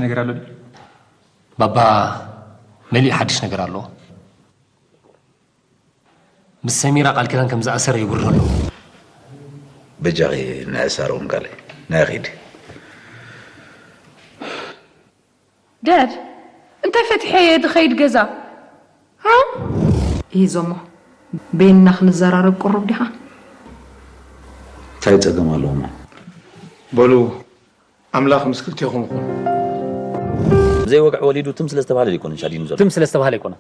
ነገር ኣሎ ድዩ? ባባ፣ መሊእ ሓድሽ ነገር ኣሎ። ምስ ሰሚራ ቃል ኪዳን ከም ዝኣሰረ ይብርህ ኣሎ። በጃኺ ንዕሳር እውን ካልእ ናይ ኺድ። ዳድ፣ እንታይ ፈትሐ እየ ድኸይድ ገዛ? ሃ? ይዞሞ፣ በይንና ክንዘራረብ ቅሩብ ዲኻ? እንታይ ጸገም ኣለዎ እሞ? በሉ ኣምላኽ ምስ ክልቴኹም ይኹን። ብዘይ ወግዒ ወሊዱ ትም ስለ ዝተባህለ ኣይኮነን ሻዲኑ ዘሎ። ትም ስለ ዝተባህለ ኣይኮነን፣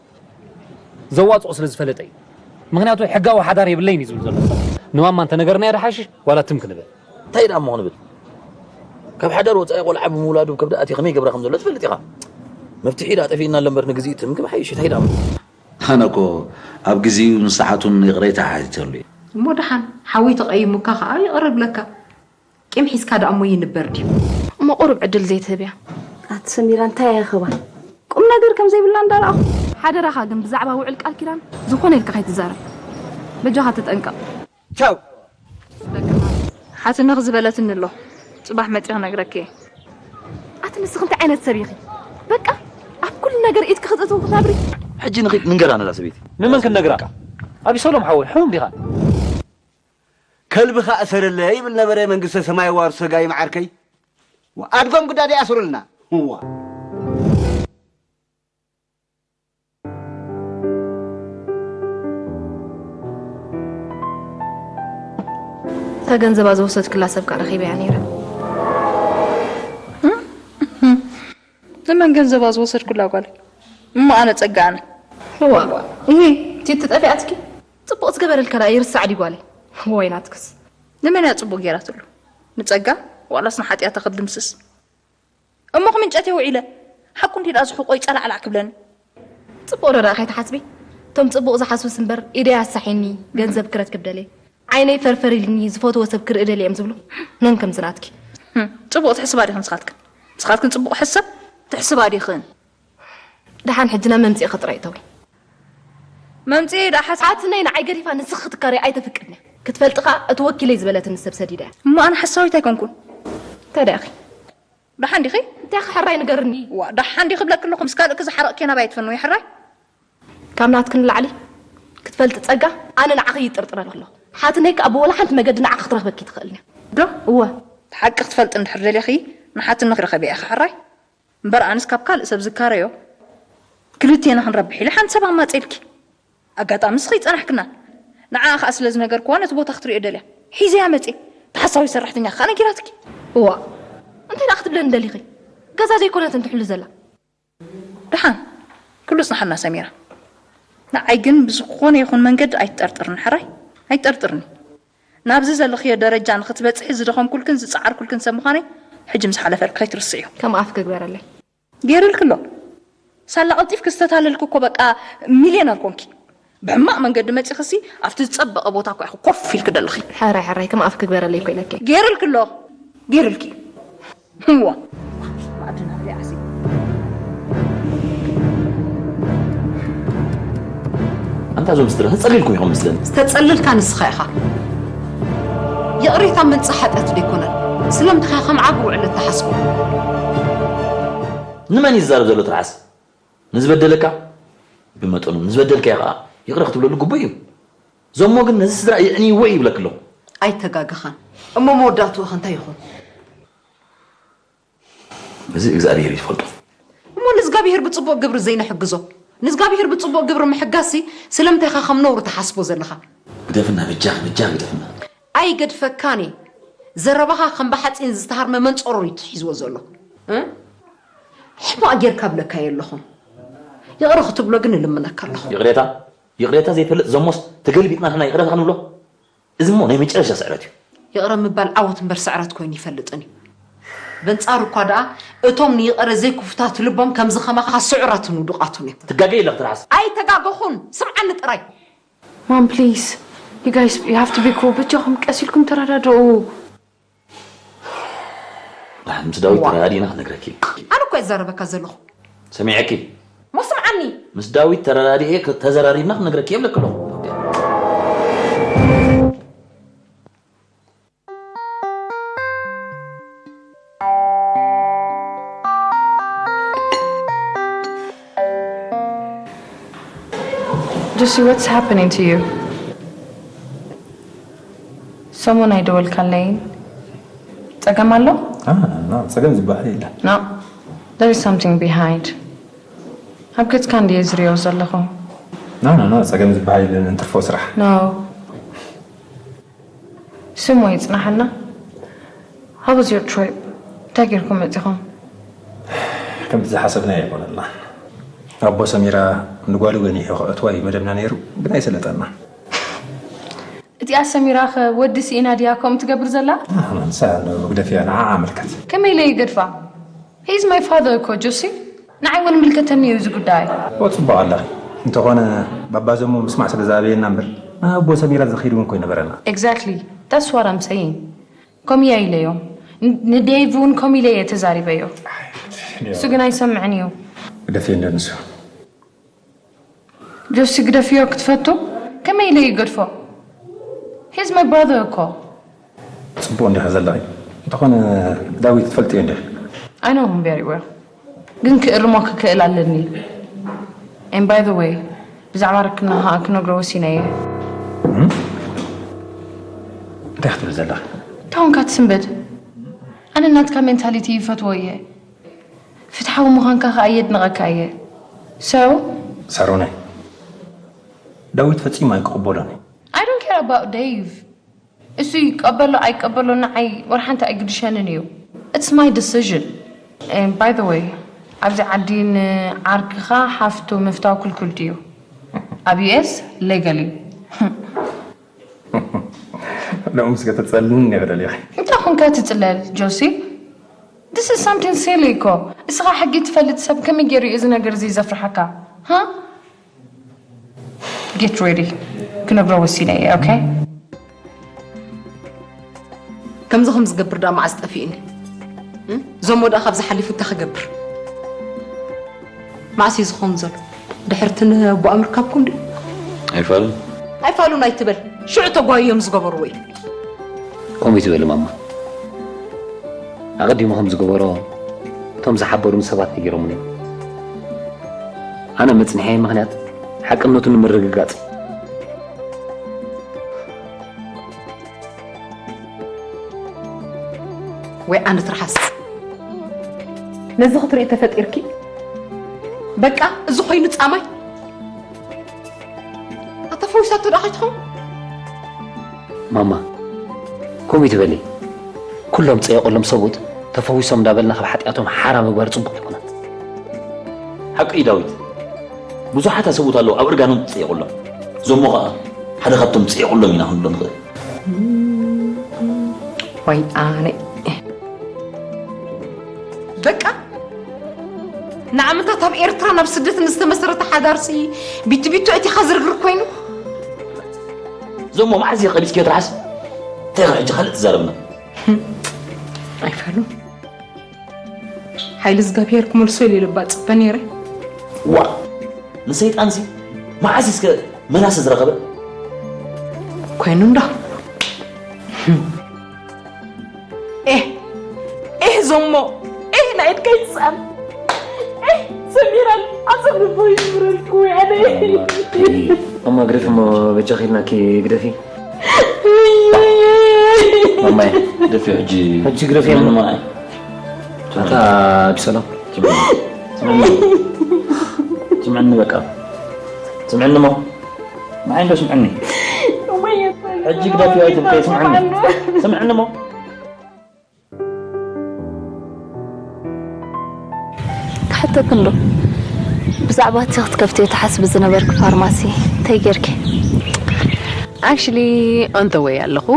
ዘዋፅኦ ስለ ዝፈለጠ እዩ። ምክንያቱ ሕጋዊ ሓዳር የብለይን እዩ ዝብል ዘሎ። ንማማ እንተነገርናያ ድሓይሽ ዋላ ትም ክንብል? እንታይ ደኣ እሞ ክንብል? ካብ ሓዳር ወፃኢ ቆልዓ ብምውላዱ ከብዲ ኣትዩ ከመይ ይገብራ ከም ዘሎ ትፈልጥ ኢኻ። መፍትሒ ደኣ ጠፊእና ኣሎ እምበር ንግዚኡ ትም ክመሓይሽ እንታይ ደኣ እሞ? ኣነ እኮ ኣብ ግዚኡ ምስ ሰዓቱን ይቕሬታ ሓቲተሉ እየ። እሞ ደሓን ሓወይ ተቐይሙካ ከኣ ይቕረ ይብለካ። ቂም ሒዝካ ደኣ እሞ ይንበር ድዩ? እሞ ቁሩብ ዕድል ዘይትህብያ? ኣቲ ሰሚራ እንታይ እያ ኸባን? ቁምነገር ከም ዘይብላ እንዳረኣኹ። ሓደራኻ ግን ብዛዕባ ውዕል ቃል ኪዳን ዝኾነ ኢልካ ከይትዛረብ። በጃኻ ተጠንቀቕ። ቻው። ሓትንኽ ዝበለትኒ ኣሎ። ጽባሕ መጺእ ክነግረኪ እየ። ኣቲ ንስኺ እንታይ ዓይነት ሰብ ኢኺ? በቃ ኣብ ኩሉ ነገር ኢድኪ ክተእትዊ ክትነብሪ? ሕጂ ንኺድ ንንገራ ነዛ ሰበይቲ። ንመን ክንነግራ? ኣቢሰሎም ሓወይ ሕሙም ዲኻ? ከልብኻ እሰረለይ ይብል ነበረ መንግስተ ሰማይ ዋርሶ ጋይም ዓርከይ። ኣድጎም ግዳ ደይኣስሩልና። እዋ። እታ ገንዘባ ዝወሰድክላ ሰብ ከኣ ረኺበያ ነይረ። ንመን ገንዘባ ዝወሰድኩላ ጓል? እሞ ኣነ ጸጋ ኣነ። እዋ እሂ ቲቲ ጠፊኣትኪ? ጽቡቕ ዝገበረልካ ደኣ ይርሳዕ ድዩ ጓለይ? ወይ ናትክስ። ንመን እያ ጽቡቕ ጌራትሉ? ንጸጋ ዋላስ ንሓጢኣታ ክትድምስስ? እሞ ክምንጨት እየ ውዒለ። ሓቁ እንዲ ደኣ ዝሕቆይ ጸላዕላዕ ክብለኒ። ጽቡቕ ዶ ደኣ ከይትሓስቢ? እቶም ጽቡቕ ዝሓስቡስ እምበር ኢደይ ኣሳሒኒ ገንዘብ ክረክብ ደልየ ዓይነይ ፈርፈር ኢልኒ ዝፈትዎ ሰብ ክርኢ ደልየ እዮም ዝብሉ ነን ከምዚ ናትኪ። ህም፣ ጽቡቕ ትሕስባ ዲኽን ንስኻትክን? ንስኻትክን ጽቡቕ ሕሰብ ትሕስባ ዲኽን? ደሓን ሕጂ ናብ መምጽኢኺ ጥራይ እተዊ። መምጽኢ ደኣ ሓስ ሓትነይ ንዓይ ገዲፋ ንስኺ ክትካረይ ኣይተፍቅድን እያ። ክትፈልጢ ከኣ እቲ ወኪለይ ዝበለትኒ ሰብ ሰዲደ እያ። እሞ ኣነ ሓሳዊት ኣይኮንኩን። እንታይ ደኣ ኢኺ? ደሓን ዲኺ? እንታይ ክሕራይ ንገርኒ። ዋ ደሓን ዲኺ ብለኪ ኣለኹ ምስ ካልእኪ ዝሓረቕኪ ናባይ ትፈንዊ ሕራይ? ካብ ናትኪ ንላዕሊ ክትፈልጢ ጸጋ ኣነ ንዓኺ ይጥርጥረልኪ ኣለኹ። ሓትነይ ከኣ ብወላ ሓንቲ መገዲ ንዓኺ ክትረኽበኪ ትኽእልን እያ። ዶ? እወ። ሓቂ ክትፈልጢ እንድሕር ደሊኺ ንሓትነኺ ርኸብያ ኢኺ ሕራይ? እምበር ኣነስ ካብ ካልእ ሰብ ዝካረዮ ክልቴና ክንረብሕ ኢለ ሓንቲ ሰብ ኣማጽኤልኪ። ኣጋጣሚ ንስኺ ኣይጸናሕክናን። ንዓኣ ከኣ ስለ ዝነገርክዋ ነቲ ቦታ ክትርእዮ ደልያ ሒዘያ መጽየ። እታ ሓሳዊት ሰራሕተኛ ከኣ ነጊራትኪ። እዋእ እንታይ ደኣ ክትብለኒ ደሊኺ? ገዛ ዘይኮነት እንድሕሉ ዘላ። ደሓን ኩሉ ጽንሓና ሰሚራ። ንዓይ ግን ብዝኾነ ይኹን መንገዲ ኣይትጠርጥርኒ ሕራይ ኣይትጠርጥርኒ። ናብዚ ዘለኽዮ ደረጃ ንኽትበጽሒ ዝደኸምኩልክን ዝጸዓርኩልክን ሰብ ምዃነይ ሕጂ ምስ ሓለፈልኪ ከይትርስዕዮ። ከም ኣፍ ክግበረለይ። ገይርልኪ ኣሎ። ሳላ ቀልጢፍኪ ዝተታለልኪ እኮ በቃ ሚልዮነር ኮንኪ። ብሕማቕ መንገዲ መጺኽሲ ኣብቲ ዝጸበቐ ቦታ እኮ ኢኺ ኮፍ ኢልኪ ደለኺ። ሕራይ ሕራይ ከም ኣፍ ክግበረለይ እኮ ኢለኪ። ገይርልኪ ኣሎ። ገይርልኪ። እዋ። ኣንታ እዞም ስድራ ተጸሊልኩም ኢኹም መስለኒ። ዝተጸለልካ ንስኻ ኢኻ። ይቕሬታ ምንጻህ ሓጢኣት ዶ ኣይኮነን? ስለምንታይ ኢኻ ከም ዓቢ ውዕለት ትሓስቦ? ንመን እዩ ዝዛረብ ዘሎ ትርዓስ? ንዝበደለካ ብመጠኑ ንዝበደልካዮ ከዓ ይቕረ ክትብለሉ ግቡእ እዩ። ዞሞ ግን ነዚ ስድራ የዕንይዎ እዩ ይብለኪ ኣለኹ። ኣይተጋገኻን። እሞ መወዳእትኡ ኸ እንታይ ይኹን? እዚ እግዚኣብሔር እዩ ዝፈልጦ። እሞ ንእዝጋብሄር ብጽቡቕ ግብሪ ዘይነሕግዞ? ንእዝጋብሄር ብጽቡቕ ግብሪ ምሕጋዝሲ ስለምንታይ ኢኻ ከም ነውሪ ትሓስቦ ዘለኻ? ግደፍና በጃኺ በጃኺ ግደፍና። ኣይገድፈካን እየ። ዘረባኻ ከም ብሓጺን ዝተሃርመ መንጸሮር እዩ ሒዝዎ ዘሎ። እ? ሕማቕ ጌርካ እብለካ የለኹን። ይቕረ ክትብሎ ግን እልምነካ ኣለኹ። ይቕሬታ ይቕሬታ ዘይፈልጥ ዘሞስ ተገልቢጥና ንሕና ይቕሬታ ክንብሎ? እዚ እሞ ናይ መጨረሻ ስዕረት እዩ። ይቕረ ምባል ዓወት እምበር ስዕረት ኮይኑ ይፈልጥን እዩ። በንጻሩ እኳ ደኣ እቶም ንይቕረ ዘይክፉታት ልቦም ከምዚ ከማኻ ስዑራትን ውዱቓትን እዮም። ትጋገ የለኽ ትርሓስ። ኣይተጋገኹን ስምዓኒ ጥራይ። Mom, please. You guys, you have to be cool. በጃኹም ቀስ ኢልኩም ተረዳድኡ። ምስ ዳዊት ተረዳዲእና ክነግረኪ። ኣነ እኮ ይዛረበካ ዘለኹ። ሰሚዐኪ። ሞ ስምዓኒ። ምስ ዳዊት ተረዳዲኤ ተዘራሪብና ክነግረኪ የብለኪ ኣለኹ። Lucy, what's happening to you? ሰሞን ኣይደወልካለይን። ጸገም ኣሎ? ጸገም ዝበሃል የለን። No, there is something behind. ኣብ ገጽካ እንድየ ዝሪኦ ዘለኹ። No, no, no, ጸገም ዝበሃል የለን፣ እንትርፎ ስራሕ። No. ስሙ ይጽናሓና። How was your trip? እንታይ ጌርኩም መጺኹም? ከምቲ ዝሓሰብና ኣይኮነልና። ኣቦ ሰሚራ ንጓሉ ገኒሑ ከእትዋ እዩ መደብና ነይሩ፣ ግን ኣይሰለጠና። እቲኣ ሰሚራ ኸ ወዲ ስኢና ድያ ከምኡ ትገብር ዘላ? ንሳ ግደፍያ፣ ንዓ ኣመልከት። ከመይ ኢለ ይገድፋ? He is my father እኮ ጆሲ። ንዓይ እውን ምልከተኒ እዩ እዚ ጉዳይ። ጽቡቕ ኣለኺ። እንተኾነ ባባ ዘሞ ምስማዕ ስለ ዝኣበየና እምበር፣ ናብ ኣቦ ሰሚራ ዝኸይድ እውን እኮ ይነበረና። Exactly, that's what I'm saying. ከምኡ ኢለዮ። ንዴቭ እውን ከምኡ ኢለ እየ ተዛሪበዮ። እሱ ግን ኣይሰምዕን እዩ። ግደፍዮ እንደ ንሱ። ጆሲ ግደፍዮ ክትፈቱ? ከመይ ኢለ ይገድፎ? He's my brother እኮ። ጽቡቕ እንዲኻ ዘለኺ። እንተኾነ ዳዊት ትፈልጥዮ እንዲኺ? I know him very well. ግን ክእርሞ ክክእል ኣለኒ። And by the way, ብዛዕባ ርክና ከዓ ክነግሮ ወሲነ እየ። እንታይ ክትብል ዘለኺ? እንታይ ኾንካ ትስንብድ? ኣነ ናትካ ሜንታሊቲ ይፈትዎ እየ። ፍትሓዊ ምዃንካ ከዓ የድንቐካ እየ። So? ሳሮናይ፣ ዳዊት ፈጺሙ ኣይክቕበሎን እዩ። I don't care about Dave. እሱ ይቀበሎ ኣይቀበሎ ንዓይ ወላ ሓንቲ ኣይግድሸንን እዩ። It's my decision. And by the way, ኣብዚ ዓዲ ንዓርክኻ ሓፍቱ ምፍታው ክልኩል ድዩ? ኣብ ዩ ኤስ ሌጋል እዩ። ሎምስ ከተጸልኒ እየ ደሊኺ። እንታይ ኾንካ ትጽለል ጆሲ? This is something silly እኮ። እስኻ ሕጊ ትፈልጥ ሰብ ከመይ ገይሩ እዩ እዚ ነገር እዚ ዘፍርሓካ? ሃ? Get ready. ክነግሮ ወሲነ እየ፣ okay? ከምዚ ከም ዝገብር ደኣ መዓስ ጠፊእኒ? እም? ዞሞ ደኣ ካብዚ ሓሊፉ እንታይ ክገብር? መዓስ እዩ ዝኾን ዘሎ? ድሕርቲ ንኣቦኣ ምርካብኩም ድዩ? ኣይፋሉን። ኣይፋሉን ኣይትበል። ሽዑ ተጓዩ እዮም ዝገበርዎ እዩ። ከምኡ ይትበሊ ማማ። ኣቐዲሙ ከም ዝገበሮ እቶም ዝሓበሩኒ ሰባት ነጊሮምኒ እዮም። ኣነ መጽንሐየ ምኽንያት ሓቅነቱ ንምርግጋጽ። ወይ ኣነ ትርሓስ። ነዚ ክትርኢ ተፈጢርኪ? በቃ እዚ ኮይኑ ጻማይ? ኣታ ፈዊሳቶ ደኣ ከይትኸውን? ማማ፣ ከምኡ ይትበሊ። ኩሎም ዝጸየቐሎም ሰብኡት ተፈዊሶም እንዳበልና ካብ ሓጢኣቶም ሓራ ምግባር ጽቡቕ ኣይኮነን። ሓቂ እዩ ዳዊት። ብዙሓት ኣሰብኡት ኣለዉ ኣብ እርጋኖም ዝጸየቑሎም። ዞሞ ኸኣ ሓደ ካብቶም ዝጸየቑሎም ኢና ክንብሎ ንኽእል። ወይ ኣነ። በቃ ንዓመታት ኣብ ኤርትራ ናብ ስደት ንዝተመስረተ ሓዳርሲ ቢቱ ቢቱ እቲ ኸዝርግር ኮይኑ ዞሞ መዓዝ እዩ ቀቢጽክዮ ትርሓስ? እንታይ ኢኻ ሕጂ ካልእ ትዛረብና? ኣይፋሉን ሓይሊ እግዚኣብሄር ክመልሶ ኢለ ልባ ጽበ ነይረ። ዋ ንሰይጣንሲ መዓስ እስከ መናሰ ዝረኸበ? ኮይኑ እንዶ ኤህ ኤህ ዞሞ ኤህ ናይ ኢድካ ይስኣን ኤህ ሰሚራን ዓጸብ ልቦ ይስብረልኩ ወይ ኣነ እማ ግደፊ እሞ በጃኺ ኢልናኪ ግደፊ። ማማይ ደፊ ሕጂ ሕጂ ግደፊ እሞ። ማማይ ኣታ ኣቢሰሎም ስምዕኒ በቃ ስምዕኒ እሞ ንዓይ እንዶ ስምዕኒ ሕጂ ግደፊ ኣይትብቀይ ስምዕኒ ስምዕኒ እሞ ክሓተክ እንዶ ብዛዕባ እቲ ክትከፍትዮ ትሓስቢ ዝነበርክ ፋርማሲ እንታይ ጌርኪ? Actually on the way ኣለኹ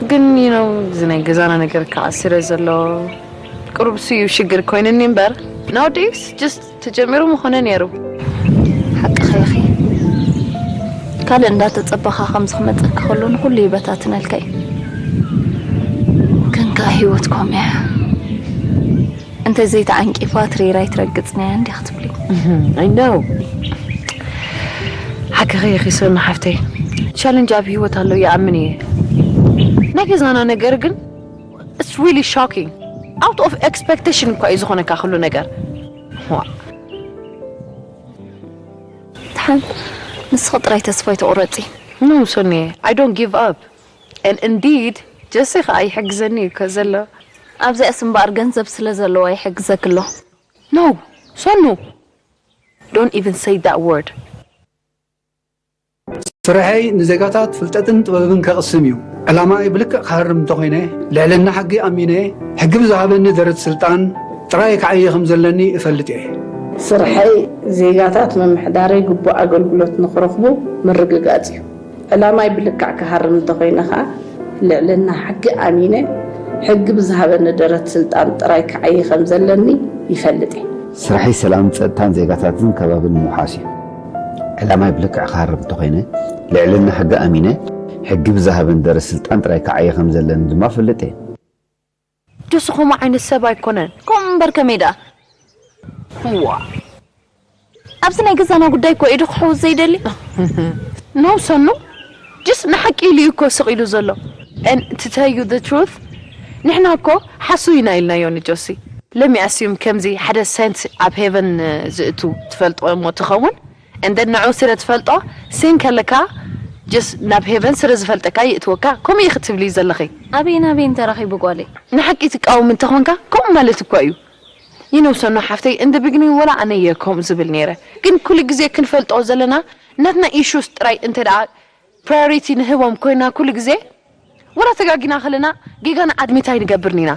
ግን you know እዚ ናይ ገዛና ነገር ከዓ ስለ ዘሎ ቁሩብ እሱ እዩ ሽግር ኮይንኒ እምበር nowadays just ተጀሚሩ ምኾነ ነይሩ። ሓቅኺ ኢኺ። ካልእ እንዳተጸበኻ ከምዚ ክመጸካ ከሎ ንኹሉ ይበታትነልካ እዩ። ግን ከኣ ህይወት ከምኡ እያ። እንተ ዘይተዓንቂፋ ትሪራ ኣይትረግጽን እያ እንዲያ ክትብሊ። I know ሓቅኺ ኢኺ ሶና ሓፍተይ። ቻለንጅ ኣብ ህይወት ኣሎ ይኣምን እየ። ናይ ገዛና ነገር ግን it's really shocking. Out of expectation እኳ እዩ ዝኾነካ ኩሉ ነገር። ድሓን ንስኺ ጥራይ ተስፋ ኣይትቑረጺ። No, Sonia, I don't give up. And indeed, ጀሲ ኸኣ ይሕግዘኒ እዩ እኮ ዘሎ። ኣብዚኣስ እምበኣር ገንዘብ ስለ ዘለዋ ይሕግዘኪ ኣሎ። No, Sonu, don't even say that word. ስርሐይ ንዜጋታት ፍልጠትን ጥበብን ከቕስም እዩ። ዕላማይ ብልክዕ ክሃርም እንተኾይነ፣ ልዕልና ሕጊ ኣሚነ፣ ሕጊ ብዝሃበኒ ደረት ስልጣን ጥራይ ክዓዪ ከም ዘለኒ እፈልጥ እየ። ስርሐይ ዜጋታት ምምሕዳረይ ግቡእ ኣገልግሎት ንኽረኽቡ ምርግጋጽ እዩ። ዕላማይ ብልክዕ ክሃርም እንተኾይነ ኸኣ፣ ልዕልና ሕጊ ኣሚነ፣ ሕጊ ብዝሃበኒ ደረት ስልጣን ጥራይ ክዓዪ ከም ዘለኒ ይፈልጥ እየ። ስርሐይ ሰላም፣ ጸጥታን ዜጋታትን ከባብን ምውሓስ እዩ። ዕላማይ ብልክዕ ክሃርም እንተኾይነ፣ ልዕልና ሕጊ ኣሚነ፣ ሕጊ ብዝሃበኒ ደረት ስልጣን ጥራይ ክዓዪ ከም ዘለኒ ድማ እፈልጥ እየ። ጆሲ ከምኡ ዓይነት ሰብ ኣይኮነን። ከምኡ እምበር ከመይ ደኣ? ዋ ኣብዚ ናይ ገዛና ጉዳይ እኮ ኢዱ ክሕውስ ዘይደሊ። No, Sonu, just ንሓቂ ኢሉ እዩ እኮ ስቕ ኢሉ ዘሎ። And to tell you the truth, ንሕና እኮ ሓሱ ኢና ኢልናዮ ንጆሲ። Let me assume ከምዚ ሓደ ሴንት ኣብ ሄቨን ዝእቱ ትፈልጦ እሞ ትኸውን? And then ንዑ ስለ ትፈልጦ ሴን ከለካ just ናብ ሄቨን ስለ ዝፈልጠካ ይእትወካ። ከምኡ ኢኺ ትብሊ ዘለኺ። ኣበይን ኣበይን ተራኺቡ ጓለይ? ንሓቂ ትቃወም እንተኾንካ ከምኡ ማለት እኮ እዩ። You know, Sonu ሓፍተይ፣ in the beginning ወላ ኣነ እየ ከምኡ ዝብል ነይረ። ግን ኩሉ ግዜ ክንፈልጦ ዘለና ናትና ኢሹስ ጥራይ እንተ ደኣ ፕራዮሪቲ ንህቦም ኮይና ኩሉ ግዜ፣ ወላ ተጋጊና ከለና ጌጋና ኣድሚት ኣይንገብርን ኢና።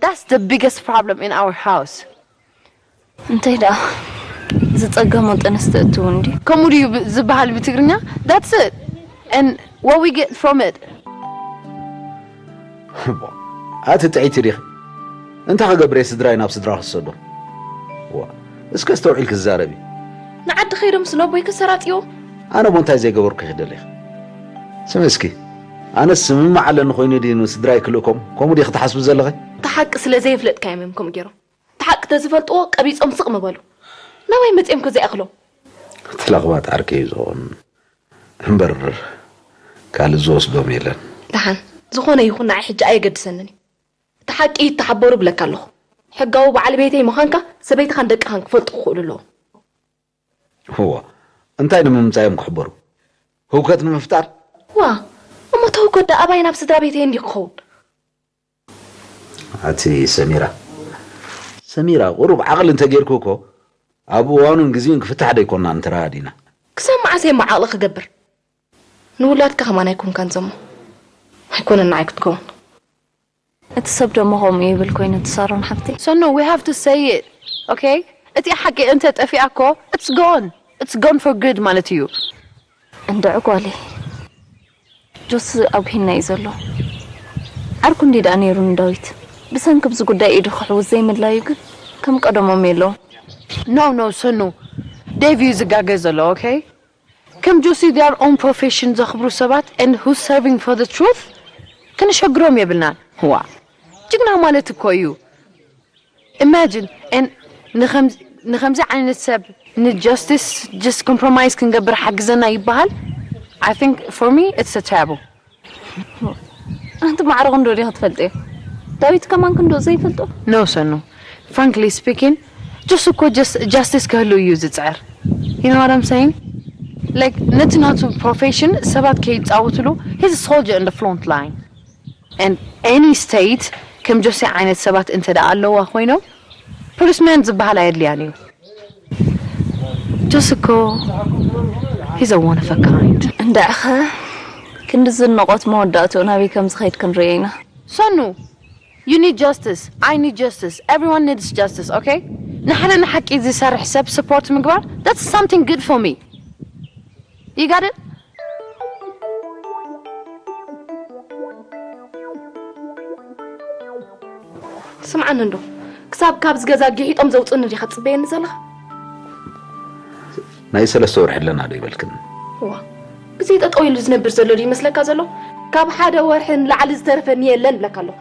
That's the biggest problem in our house. እንታይ ደኣ ዝጸገሙ ጥንስቲ እትው እንዲ ከምኡ ድዩ ብ- ዝበሃል ብትግርኛ? That's it. And what we get from it. ኣቲ ጥዒቲ ዲኺ? እንታይ ክገብር እየ ስድራይ ናብ ስድራ ክሰዶ? ዋ፣ እስከ ኣስተውዒልኪ ዝዛረቢ። ንዓዲ ከይዶም ስለ ኣቦይ ከሰራጥዮ። ኣነ ቦ እንታይ ዘይገበርኩ ኢኺ ደሊኺ? ስሚ እስኪ፣ ኣነስ ስምምዕ ኣለኒ ኮይኑ ድዩ ንስድራይ ክልእኮም? ከምኡ ዲኺ ትሓስቢ ዘለኺ? እቲ ሓቂ ስለ ዘየፍለጥካዮም እዮም ከምኡ ገይሮም። እቲ ሓቂ ተዝፈልጥዎ ቀቢጾም ስቕ ምበሉ። ናበይ መጺኦም ከ ዘይኣኽሎም? እቲ ለኽባጥ ዓርከይ እዩ ዝኸውን እምበር ካልእ ዝወስዶም የለን። ደሓን ዝኾነ ይኹን ንዓይ ሕጂ ኣየገድሰንን እዩ። እቲ ሓቂ ይተሓበሩ እብለካ ኣለኹ። ሕጋዊ በዓል ቤተይ ምዃንካ ሰበይትኻን ደቅኻን ክፈልጡ ክኽእሉ ኣለዎም። እዋ እንታይ ንምምጻእ እዮም ክሕበሩ? ህውከት ንምፍጣር? ዋ እሞ እቲ ህውከት ደኣ ኣባይን ኣብ ስድራ ቤተይን ድዩ ክኸውን? ኣቲ ሰሚራ ሰሚራ ቁሩብ ዓቕሊ እንተጌርኩ እኮ ኣብ እዋኑን ግዜኡን ክፍታሕ ዶ ኣይኮናን ተረኣዲና። ክሳብ መዓስ እየ እሞ ዓቕሊ ክገብር? ንውላድካ ከማን ኣይኮንካን ዘሞ። ኣይኮነን ንዓይ ክትከውን። እቲ ሰብ ደሞ ከምኡ ይብል ኮይኑ ትሳሮን ሓብተይ። Sonu, we have to say it, okay? እቲ ሓቂ እንተ ጠፊኣ እኮ it's gone, it's gone for good ማለት እዩ። እንድዒ ጓለይ፣ ጆሲ ኣብሂልና እዩ ዘሎ። ዓርኩ እንዲ ደኣ ነይሩ ንዳዊት። ብሰንኪ ብዚ ጉዳይ ኢዱ ክሕውስ ዘይምድላዩ ግን ከም ቀደሞም የለውን። No, no, Sonu, ዴቭ እዩ ዝጋገ ዘሎ፣ okay? ከም ጆሲ their own profession ዘኽብሩ ሰባት and who's serving for the truth ክንሸግሮም የብልናን። ዋ ጅግና ማለት እኮ እዩ። Imagine and ንኸምዚ ዓይነት ሰብ ን justice just compromise ክንገብር ሓግዘና ይበሃል። I think for me it's a taboo. ኣንቲ ማዕረ ክንዶ ዲኺ ትፈልጥዮ? ዳዊት ከማን ክንዶ ዘይፈልጦ? No Sonu, frankly speaking, ጆሲ እኮ just justice ክህሉ እዩ ዝጽዕር። You know what I'm saying? Like ነቲ ናቱ profession ሰባት ከይጻወትሉ he's a soldier in the front line. And any state ከም ጆሲ ዓይነት ሰባት እንተ ደኣ ኣለዋ ኮይኖም policeman ዝበሃል ኣየድልያን እዩ። ጆሲ እኮ he's a one of a kind. እንድዕኸ ክንዲ ዝንቆት መወዳእትኡ ናበይ ከም ዝኸይድ ክንርኢ ኢና። Sonu, you need justice, I need justice, everyone needs justice, okay? ንሓደ ንሓቂ ዝሰርሕ ሰብ support ምግባር that's something good for me. You got it? ስምዓኒ እንዶ ክሳብ ካብዚ ገዛ ጊሒጦም ዘውፅእኒ ዲኻ ትፅበየኒ ዘለኻ? ናይ ሰለስተ ወርሒ ኣለና ዶ ይበልክን? እዋ ግዜ ጠጠው ኢሉ ዝነብር ዘሎ ዶ ይመስለካ ዘሎ? ካብ ሓደ ወርሒ ንላዕሊ ዝተረፈኒ የለን እብለካ ኣለኹ።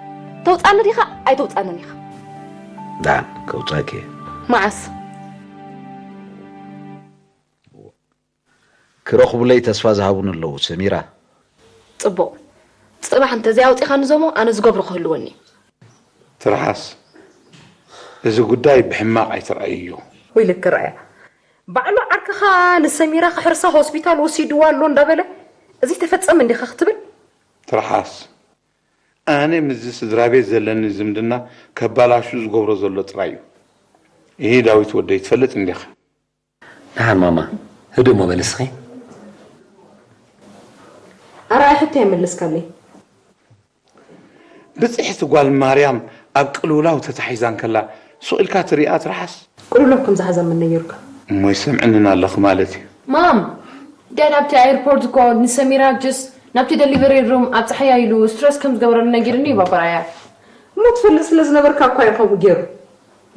ተውፃኒ ዲኻ ኣይተውፃንን ኢኻ። ዳን ከውፃኪ እየ። መዓስ? ክረኽቡለይ ተስፋ ዝሃቡኒ ኣለዉ ሰሚራ። ጽቡቕ። ጽባሕ እንተ ዘይኣውጺኻኒ ዞሞ ኣነ ዝገብሮ ክህልወኒ እዩ። ትርሓስ፣ እዚ ጉዳይ ብሕማቕ ኣይትርኣይዮ። ወይለኪ ርኣያ። ባዕሉ ዓርክኻ ንሰሚራ ክሕርሳ ሆስፒታል ወሲድዋ ኣሎ እንዳበለ፣ እዚ ተፈጸመ እንዲኻ ክትብል? ትርሓስ፣ ኣነ ምስዚ ስድራ ቤት ዘለኒ ዝምድና ከባላሹ ዝገብሮ ዘሎ ጥራይ እዩ። ይሄ ዳዊት ወደይ ትፈልጥ እንዲኻ? ደሓን ማማ፣ ህድእ እሞ በሊ እስኺ። ኣርኣይ ሕቶ የመለስካለይ። ብጽሕቲ ጓል ማርያም ኣብ ቅልውላው ተታሒዛ እንከላ ሱቕ ኢልካ ትሪኣ ትርሓስ? ቅልውላው ከም ዝሓዛ መን ነጊሩካ? እሞ ይሰምዕንን ኣለኺ ማለት እዩ። ማም፣ ዳድ ኣብቲ ኣየርፖርት እኮ ንሰሚራ ጀስት ናብቲ ደሊቨሪ ሩም ኣብ ጸሓያ ኢሉ ስትረስ ከም ዝገበረሉ ነጊርኒ እዩ ባባ ኣርኣያ። እሞ ትፈልጥ ስለ ዝነበርካ እኳ እዩ ከምኡ ገይሩ።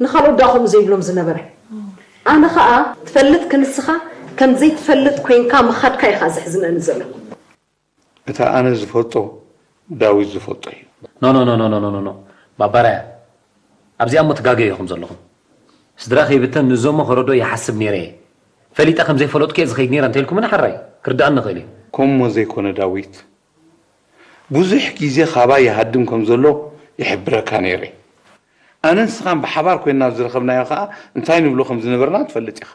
ንኻልኦት ደኣ ከምኡ ዘይብሎም ዝነበረ። ኣነ ኸኣ ትፈልጥ ክንስኻ ከም ዘይትፈልጥ ኮይንካ ምኻድካ ኢኻ ዘሕዝነኒ ዘሎ። እታ ኣነ ዝፈልጦ ዳዊት ዝፈልጦ እዩ። ኖ ኖ ኖ ኖ ኖ ኖ ኖ ኖ ባባ ኣርኣያ፣ ኣብዚኣ እሞ ትጋገዩ ኢኹም ዘለኹም። ስድራ ከይብተን ንዞሞ ከረዶ ይሓስብ ነይረ እየ። ፈሊጠ ከም ዘይፈለጥኩ እየ ዝኸይድ ነይረ እንተኢልኩምኒ ሓራይ ክርድኣኒ ይኽእል እዩ። ከምኡ ዘይኮነ ዳዊት፣ ብዙሕ ግዜ ካባይ ይሃድም ከም ዘሎ ይሕብረካ ነይረ። ኣነ ንስኻን ብሓባር ኮይንና ኣብ ዝረኸብናዮ ኸኣ እንታይ ንብሎ ከም ዝነበርና ትፈልጥ ኢኻ።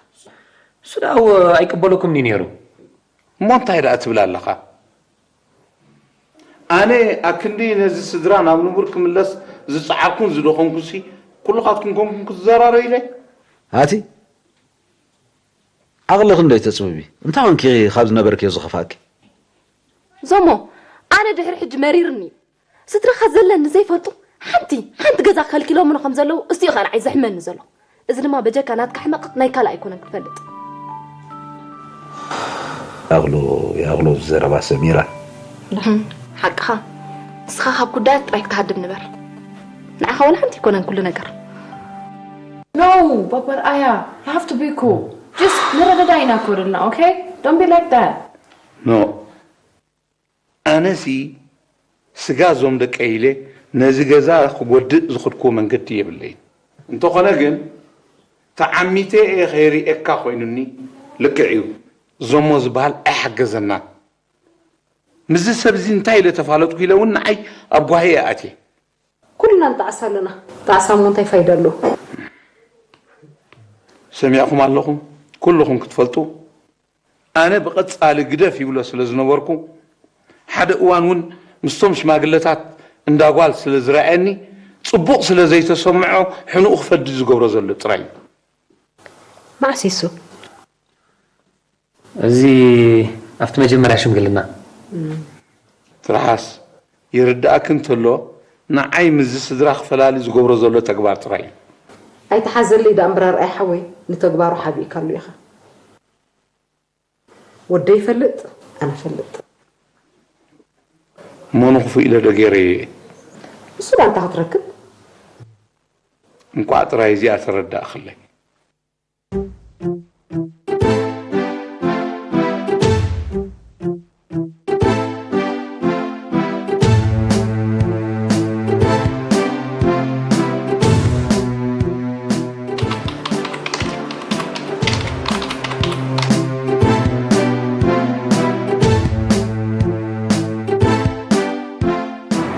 እሱ ደኣ ኣይቅበለኩምን እዩ ነይሩ። እሞ እንታይ ደኣ ትብል ኣለኻ? ኣነ ኣክንዲ ነዚ ስድራ ናብ ንቡር ክምለስ ዝጸዓርኩን ዝደኸምኩሲ፣ ኩልኻትኩም ከምኩም ክትዘራረዩለይ? ኣቲ ዓቕሊ ክንደይ ተጽብቢ? እንታይ ኮንኪ ካብ ዝነበርክዮ ዝኸፍኣኪ? ዞሞ፣ ኣነ ድሕሪ ሕጂ መሪርኒ እዩ። ስድራኻ ዘለኒ ዘይፈልጡ ሓንቲ፣ ሓንቲ ገዛ ከልኪሎምኒ ከም ዘለዉ፣ እሱ እዩ ኸኣ ንዓይ ዘሕመኒ ዘሎ። እዚ ድማ በጀካ ናትካ ሕመቕ ናይ ካልእ ኣይኮነን ክፈልጥ። ይኣኽሎ፣ ይኣኽሎ እዚ ዘረባ ሰሚራ። እም፣ ሓቅኻ። ንስኻ ካብ ጉዳያት ጥራይ ክትሃድም ንበር። ንዓኻ ወላ ሓንቲ ኣይኮነን ኩሉ ነገር። No፣ ባባ ኣርኣያ፣ you have to be cool. Just ንረዳዳእ ኢና እኮ ዘለና፣ okay? Don't be like that. ኖ፣ ኣነሲ ስጋ እዞም ደቀይ ኢለ ነዚ ገዛ ክጎድእ ዝኸድክዎ መንገዲ የብለይን። እንተኾነ ግን ተዓሚተ እየ ከይርእየካ ኮይኑኒ። ልክዕ እዩ፣ ዞሞ ዝበሃል ኣይሓገዘናን። ምስዚ ሰብዚ እንታይ ኢለ ተፋለጥኩ ኢለ እውን ንዓይ ኣብ ጓሂ እየ ኣትየ። ኩልና ንጣዕሳ ኣለና። ጣዕሳ እሞ እንታይ ፋይዳ ኣለዎ? ሰሚዕኹም ኣለኹም፣ ኩልኹም ክትፈልጡ። ኣነ ብቐጻሊ ግደፍ ይብሎ ስለ ዝነበርኩ፣ ሓደ እዋን እውን ምስቶም ሽማግለታት እንዳ ጓል ስለ ዝረኣየኒ፣ ጽቡቕ ስለ ዘይተሰምዖ ሕኑኡ ክፈዲ ዝገብሮ ዘሎ ጥራይ እዩ። መዓስ እዩ እሱ? እዚ ኣብቲ መጀመርያ ሽምግልና። ትርሓስ፣ ይርድኣኪ እንተሎ፣ ንዓይ ምስዚ ስድራ ክፈላሊ ዝገብሮ ዘሎ ተግባር ጥራይ እዩ። ኣይትሓዘለይ ደኣ እምበር ኣርኣይ ሓወይ፣ ንተግባሩ ሓቢእካሉ ኢኻ። ወደይ ይፈልጥ፣ ኣነ እፈልጥ። እሞ ንኽፉእ ኢለ ዶ ገይረዮ እየ? እሱ ደኣ እንታይ ክትረክብ? እንቋዕ ጥራይ እዚኣ ተረዳእክለይ።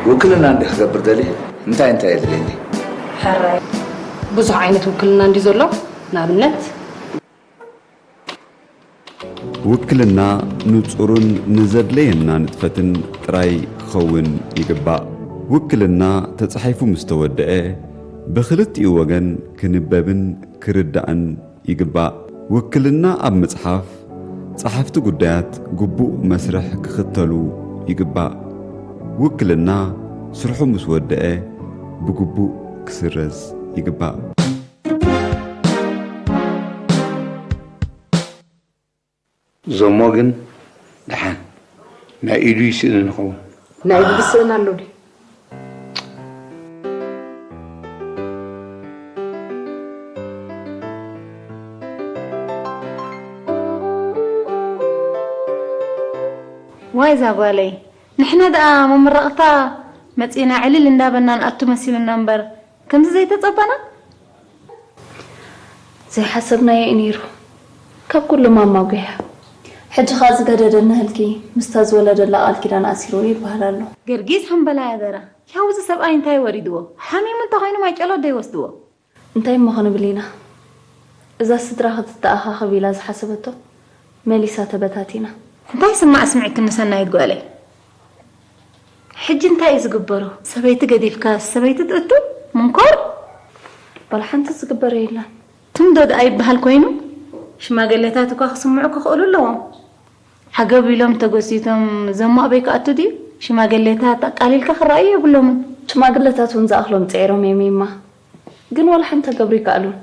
ውክልና እንዲ ክገብር ደልየ እንታይ እንታይ የድልየኒ? ሕራይ ብዙሕ ዓይነት ውክልና እንዲ ዘሎ፣ ንኣብነት። ውክልና ንጹርን ንዘድለየና ንጥፈትን ጥራይ ክኸውን ይግባእ። ውክልና ተጻሒፉ ምስ ተወድአ፣ ብኽልቲኡ ወገን ክንበብን ክርዳእን ይግባእ። ውክልና ኣብ ምጽሓፍ፣ ጸሓፍቲ ጉዳያት ግቡእ መስርሕ ክኽተሉ ይግባእ። ውክልና ስርሑ ምስ ወድአ፣ ብግቡእ ክስረዝ ይግባእ። ዞሞ ግን ደሓን ናይ ኢዱ ይስእን ንኸውን። ናይ ኢዱ ዝስእን ኣሎ ድዩ? ዋይ እዛ ጓለይ፣ ንሕና ደኣ መመረቕታ መጺእና ዕልል እንዳበልና ንኣቱ መሲሉና እምበር፣ ከምዚ ዘይተጸበና? ዘይሓሰብናዮ እዩ ነይሩ። ካብ ኩሉ ማማ ጉያ። ሕጂ ኸኣ ዝገደደ እነሀልኪ ምስታ ዝወለደላ ቃል ኪዳን ኣሲሩ ይበሃል ኣሎ። ገርጊስ ሓምበላይ ኣደራ። ያው እዚ ሰብኣይ እንታይ ወሪድዎ? ሓሚሙ እንተኾይኑ ማይ ጨሎት ዶ ይወስድዎ? እንታይ እሞ ክንብል ኢና? እዛ ስድራ ክትተኣኻኸብ ኢላ ዝሓሰበቶ መሊሳ ተበታቲና። እንታይ ስማዕ ስምዕክኒ ሰናይት ጓለይ? ሕጂ እንታይ እዩ ዝግበሮ? ሰበይቲ ገዲፍካ ሰበይቲ ትእቱ? ምንኮር? ባል ሓንቲ ዝግበረ የለን። ትምዶ ደኣ ይበሃል ኮይኑ? ሽማግሌታት እኳ ክስምዑ ክኽእሉ ኣለዎም። ዓገብ ኢሎም ተጎሲቶም ዘሞ ኣበይ ክኣቱ ድዩ? ሽማግሌታት ኣቃሊልካ ክረኣዩ የብሎምን። ሽማግሌታት እውን ዝኣኽሎም ጽዒሮም እዮም እማ። ግን ዋላ ሓንቲ ከገብሩ ይከኣሉን።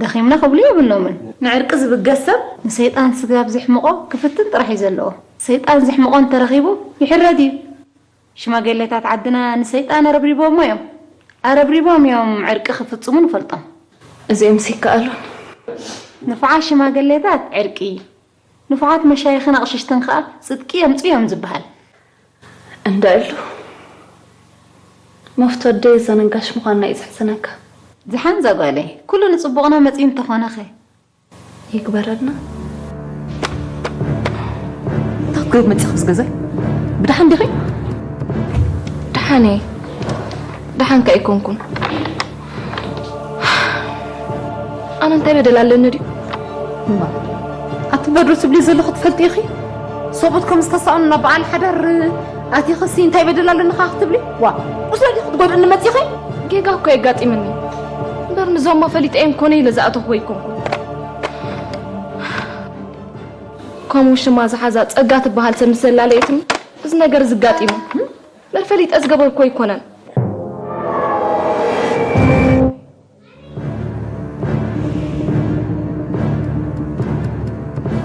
ደኺምና ክብሉ የብሎምን። ንዕርቂ ዝብገስ ሰብ ንሰይጣን ስጋብ ዘሕምቖ ክፍትን ጥራሕ እዩ ዘለዎ። ሰይጣን ዘሕምቖ እንተረኺቡ ይሕረድ እዩ። ሽማግሌታት ዓድና ንሰይጣን ኣረብሪቦሞ እዮም። ኣረብሪቦም እዮም ዕርቂ ክፍጽሙ ንፈልጦም። እዚኦምስ ይከኣሉን። ንፉዓት ሽማግሌታት ዕርቂ፣ ንፉዓት መሻይኽን ኣቕሽሽትን ከኣ ጽድቂ የምጽኡ እዮም ዝበሃል። እንዳ እሉ መፍቶ ኣደይ ዘነጋሽ ምዃንና እዩ ዘሕዝነካ። ዝሓንዛ ጓለይ፣ ኩሉ ንጽቡቕና መጺኡ እንተኾነኸ? ይግበረልና። እንታይ ክትገብሪ መጺኺ ኣብዚ ገዛ? ብደሓን ዲኺ? ደሓን እየ። ደሓን ከ ኣይኮንኩን። ኣነ እንታይ በደል ኣለኒ ድዩ? እማ፣ ኣቲ በድሪ ትብሊ ዘለኹ ትፈልጢ ኢኺ? ሰብኡት ከም ዝተሳእኑ ናብ በዓል ሓዳር ኣቲኽሲ እንታይ በደል ኣለኒ ኸዓ ክትብሊ? ዋ፣ ቁስለ ዲኺ ክትጎድእኒ መጺኺ? ጌጋ እኮ የጋጢምኒ። እምበር ንዞሞ ፈሊጠ እየ ኮነ ኢለ ዝኣተኹ ኣይኮንኩን። ከም ውሽማ ዝሓዛ ጸጋ ትበሃል ሰብ ምስ ዘላለየትኒ እዚ ነገር እዚ ኣጋጢሙ። እምበር ፈሊጠ ዝገበርኩ ኣይኮነን።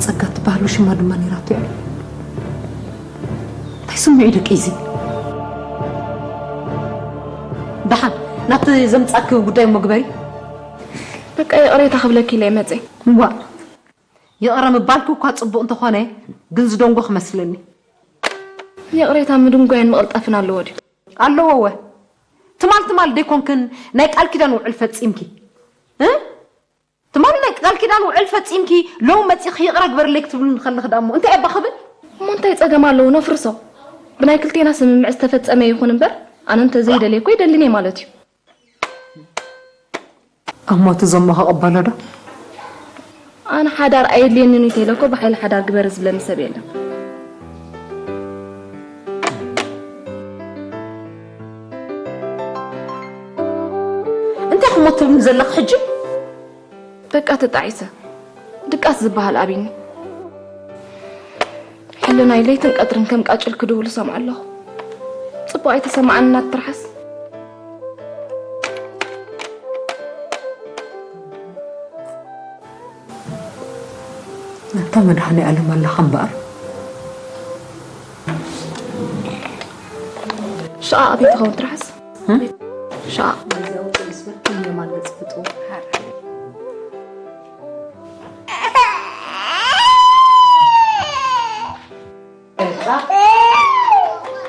ጸጋ ትበሃል ውሽማ ድማ ነይራቶ እያ። እንታይ ስምዒ ደቂ እዚ? ደሓን ናብቲ ዘምጻኪ ጉዳይ እሞ ግበሪ። በቃ ይቕሬታ ክብለኪ ኢለ እየ መጸ። እዋ፣ ይቕረ ምባልኪ እኳ ጽቡቕ እንተኾነ፣ ግን ዝደንጎ ክመስለኒ። ይቕሬታ ምድንጓይን ምቕልጣፍን ኣለዎ ድዩ? ኣለዎ እወ። ትማል ትማል ደይኮንክን ናይ ቃል ኪዳን ውዕል ፈጺምኪ? እ? ትማል ናይ ቃል ኪዳን ውዕል ፈጺምኪ፣ ሎም መጺኺ ይቕረ ግበርለይ ክትብሉኒ ከለኺ ደኣ እሞ እንታይ እባ ክብል? እሞ እንታይ ጸገም ኣለዎ ነፍርሶ? ብናይ ክልቴና ስምምዕ ዝተፈጸመ ይኹን እምበር፣ ኣነ እንተዘይደልየ እኮ ይደልን እየ ማለት እዩ። እሞ እቲ ዘሞ ክቕበሎ ዶ? ኣነ ሓዳር ኣየድልየንን እዩ ተይለ እኮ ብሓይሊ ሓዳር ግበሪ ዝብለኒ ሰብ የለን። እንታይ ክሞ ትብልኒ ዘለኺ ሕጂ? በቃ ተጣዒሰ። ድቃስ ዝበሃል ኣብይኒ። ሕልናይ ለይትን ቀትርን ከም ቃጭል ክድውል እሰምዖ ኣለኹ። ጽቡቕ ኣይተሰማዓንን ናቲ ትርሓስ። ኣንታ መድሃኔ ኣለም ኣለኻ እምበኣር። ሽቓ ኣበይ ትኸውን ትርሓስ? እ? ሽቓ። ግዝያዊ ፖሊስ በል፣ የማን ገጽ ፍጡር። በቃ፣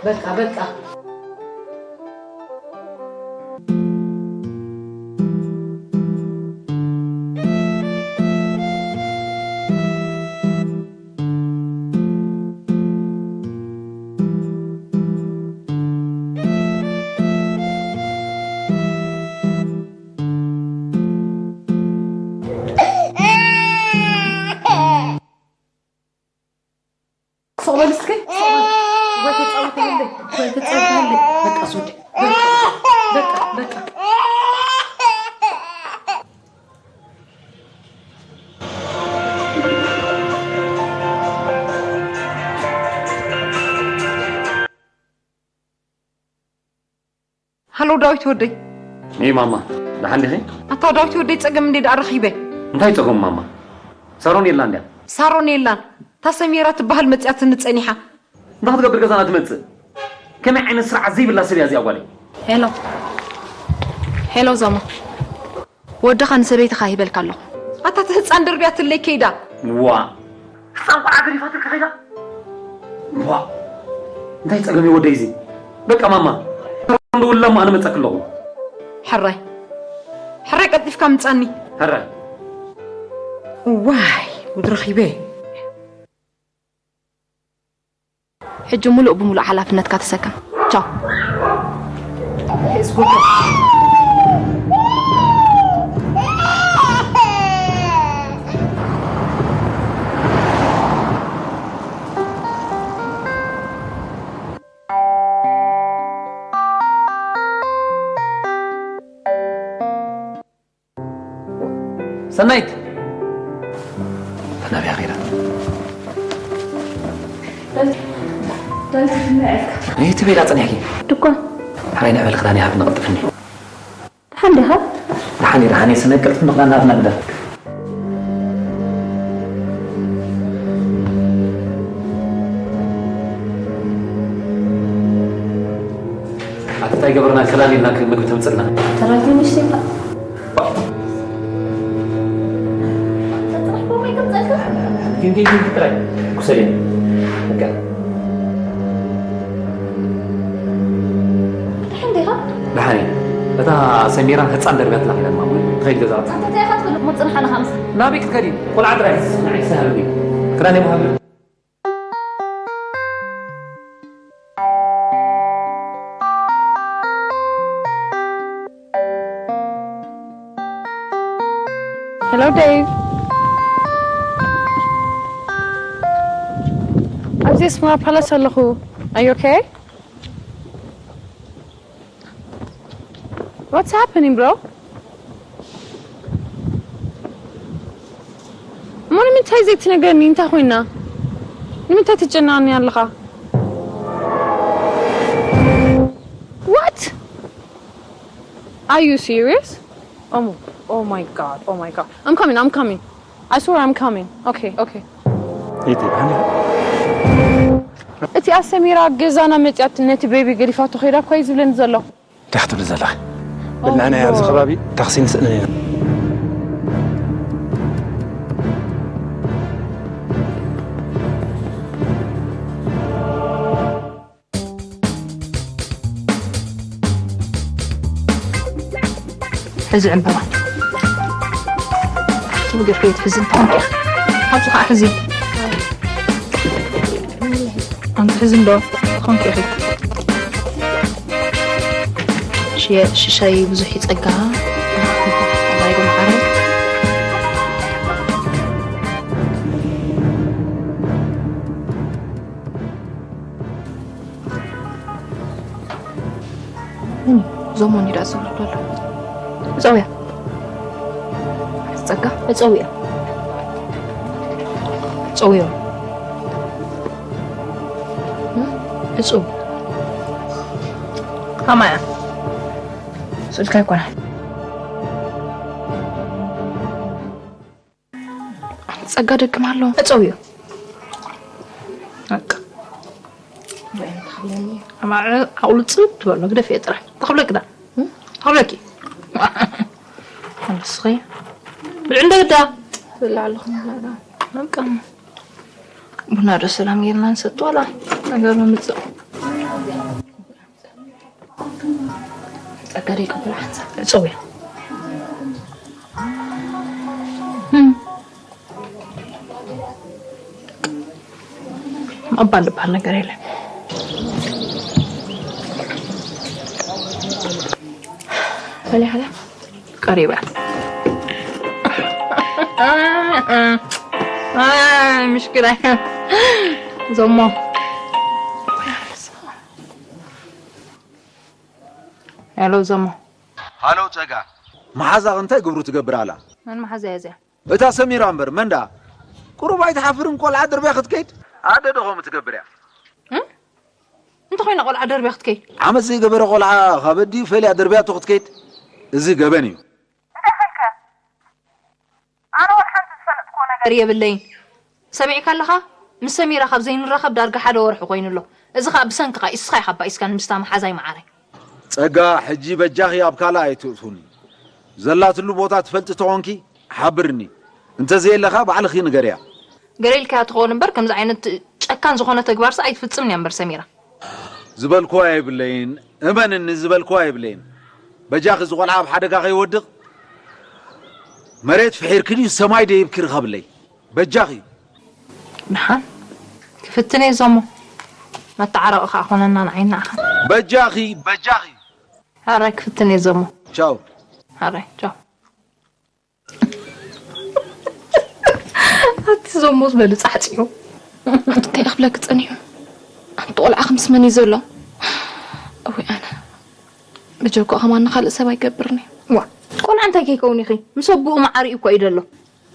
በቃ፣ በቃ። ስቕ በል እስከ፣ ስቕ በል። ወይ ተጻወተለይ፣ ወይ ተጻወተለይ። በቃ ሶዲ፣ በቃ፣ በቃ፣ በቃ። ሃሎ ዳዊት ወደይ። እይ ማማ፣ ደሓን ዲኺ? ኣታ ዳዊት ወደይ፣ ጸገም እንዴ ደኣ ረኺበ። እንታይ ጸገም ማማ? ሳሮን የላን ድያ? ሳሮን የላን። እታ ሰሚራ ትበሃል መጺኣትኒ ጸኒሓ። እንታይ ክትገብር ገዛና ትመጽእ? ከመይ ዓይነት ስርዓት ዘይብላ ሰብ እያ እዚኣ ጓለይ? ሄሎ። ሄሎ ዞማ። ወድኻ ንሰበይትኻ ሂበልካ ኣለኹ። ኣታ እቲ ህጻን ደርብያትለይ ከይዳ። ዋ። ህጻን ቆልዓ ገዲፋትልካ ከይዳ? ዋ። እንታይ ጸገም እዩ ወደይ እዚ? በቃ ማማ። ደውልላ እሞ ኣነ መጻኪ ኣለኹ። ሕራይ። ሕራይ ቀልጢፍካ ምጻኒ። ሕራይ። ዋይ፣ ጉድ ረኺበ። ሕጂ ሙሉእ ብሙሉእ ሓላፍነትካ ተሰከም። ቻው። ሰናይት! ተናብያ ኸይዳ። ዳዊት፣ እንታይ ኢልካ? ነይቲ ቤላ ጸኒሕኪ? ድኳን። ሓራይ ንዕበል ክዳን ይሃብ ንቕልጥፍኒ። ደሓን ዲኻ? ደሓን እየ፣ ደሓን እየ። ሰናይት፣ ቅልጥፍኒ ክዳን ሃብና ግዳ። ኣቲ እንታይ ገበርና? ክዳን ኢልና ምግቢ ተምጽልና። ተራፊ ንሽቲ ኢኻ። ጥራሕ ቦምበይ ከምፀልካ? ኪንኪ ኪንኪ ጥራይ። ኩሰልየ። በቃ። ደሓን ዲኻ? ደሓን እየ። እታ ሰሚራ ህፃን ደርብያ ትላኺ ኢለን ማማ። ትኸይድ ገዛ። ኣንተ እንታይ ኢኻ ትብል? ሞት ፅንሓ ንኻ ምስ ናበይ ክትከዲ? ቆልዓ ጥራይ ንዓይ ክሰሃብኒ። ክዳን የምሃብኒ። Hello, Dave. ኣብዚ ኣስመራ ፓላስ ኣለኹ። Are you okay? What's happening, bro? እሞ ንምንታይ ዘይትነግረኒ? እንታይ ኮይና? ንምንታይ ትጨነቐኒ ኣለኻ? What? Are you serious? Oh, oh my God, oh my God. I'm coming, I'm coming. I swear I'm coming. Okay, okay. እቲ ኣሰሚራ ገዛና መጽያት ነቲ ቤቢ ገዲፋቶ ከይዳ እኮ እዩ ዝብለኒ ዘሎ። እንታይ ክትብሊ ዘለኺ? በል ንዓና ኣብዚ ከባቢ ታክሲ ንስእንን ኢና። ሕዚ ዕምበባ። ትብገር ከይትሕዚ እንተኾንኪ ኢኻ። ኣብዚ ኸዓ ሕዚ። ኣንቲ ሕዚ እንዶ ትኾንኪ ኢኺ። ሽየ-፣ ሽሻይ ብዙሕ ይጸጋ። ኣባይ ዶ መዓረይ? እም፣ ዞሞ እንዲዳ ዝብሉ ኣሎ። እፀውያ። ጸጋ፣ እፀውያ። እፀውዮ። እም፣ እፁ። ከማያ። ስልካ ኣይኮነ። ጸጋ ደግም ኣሎ። እጸውዮ። በቃ። ኣማዕ ኣቑልጽ ትበሎ፣ ግደፍ እየ ጥራሕ። ተኽብለኪ ዳ? እም? ተኽብለኪ። ኣንስኺ። ብልዕ እንደ ግዳ። ብላ ኣለኹ፣ ብላ ዳ። በቃ። ቡና ዶ ሰላም ጌርና ንሰቲ ዋላ? ነገር ነው ምጽእ። ጸጋ ደይ ቅብል ሓንሳብ እጽው እያ። እም። ምቕባል ዝበሃል ነገር የለን። በል ሓላ ቀሪባ። ኣይ፣ ምሽክላ። ዞሞ። ሄሎ፣ ዞሞ። ሃሎ፣ ጸጋ። መሓዛኺ እንታይ ግብሩ ትገብር ኣላ? መን መሓዛ እያ እዚኣ? እታ ሰሚራ እምበር፣ መን ደኣ? ቁሩብ ኣይትሓፍርን ቆልዓ ደርብያ ክትከይድ? ኣደ ዶ ከምኡ ትገብር እያ? እም? እንተ ኾይና ቆልዓ ደርብያ ክትከይድ? ዓመት ዘይገበረ ቆልዓ ካብ ኣዲኡ ፈልያ ደርብያቶ ክትከይድ? እዚ ገበን እዩ። እንታይ ኾንካ? ኣነ ወላ ሓንቲ ዝፈለጥክዎ ነገር የብለይን። ሰሚዕካ ኣለኻ? ምስ ሰሚራ ካብ ዘይንራኸብ ዳርጋ ሓደ ወርሒ ኮይኑ ኣሎ። እዚ ኸኣ ብሰንክኻ፣ ኢስኻ ኢኻ ኣባኢስካኒ ምስታ መሓዛይ መዓረይ። ጸጋ፣ ሕጂ በጃኺ ኣብ ካልእ ኣይትእትውኒ። ዘላትሉ ቦታ ትፈልጢ ተኾንኪ ሓብርኒ። እንተዘየለ ኸኣ ባዕልኺ ንገርያ። ገለ ኢልካያ ትኸውን እምበር፣ ከምዚ ዓይነት ጨካን ዝኾነ ተግባርሲ ኣይትፍጽምን እያ እምበር ሰሚራ። ዝበልክዋ የብለይን፣ እመንኒ፣ ዝበልክዋ የብለይን። በጃኺ፣ እዚ ቆልዓ ኣብ ሓደጋ ከይወድቕ፣ መሬት ፍሒርኪ ድዩ ሰማይ ደይብኪ ርኸብለይ። በጃኺ። ደሓን፣ ክፍትን እየ ዞሞ። መተዓረቒ ኸኣ ኾነና ንዓይን ንዓኻን። በጃኺ፣ በጃኺ። ሕራይ ክፍትን እየ ዞሞ። ቻው። ሕራይ፣ ቻው። ኣቲ ዞሞ ዝበሉ ጻዕጽዑ። ኣቲ እንታይ ክብለኪ ጸኒሑ? ኣንቲ ቆልዓ ምስ መን እዩ ዘሎ? እውይ ኣነ። ብጀኮ ከማን ንኻልእ ሰብ ኣይገብርን እዩ። ዋ፣ ቆልዓ ኣንታይ ከይከውን ኢኺ? ምስ ኣቦኡ መዓሪኡ እኮ እዩ ዘሎ።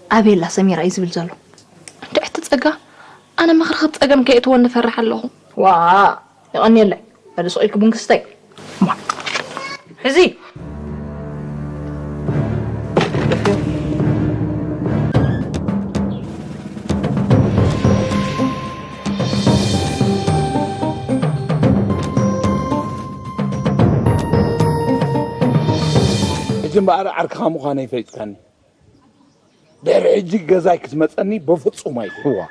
ኣቤላ ሰሚራ እዩ ዝብል ዘሎ። እንድዕቲ ጸጋ፣ ኣነ ምኽርኺ ብጸገም ከየእትወኒ እፈርሕ ኣለኹ። ዋ፣ የቐንየለይ። በል ስቕ ኢልኪ ቡን ክስተይ። ማ፣ ሕዚ። ሕጂ እምበኣር ዓርክኻ ምዃነይ ፈሊጥካኒ። ድሕሪ ሕጂ ገዛይ ክትመጸኒ በፍጹም ኣይኮን። እዋ።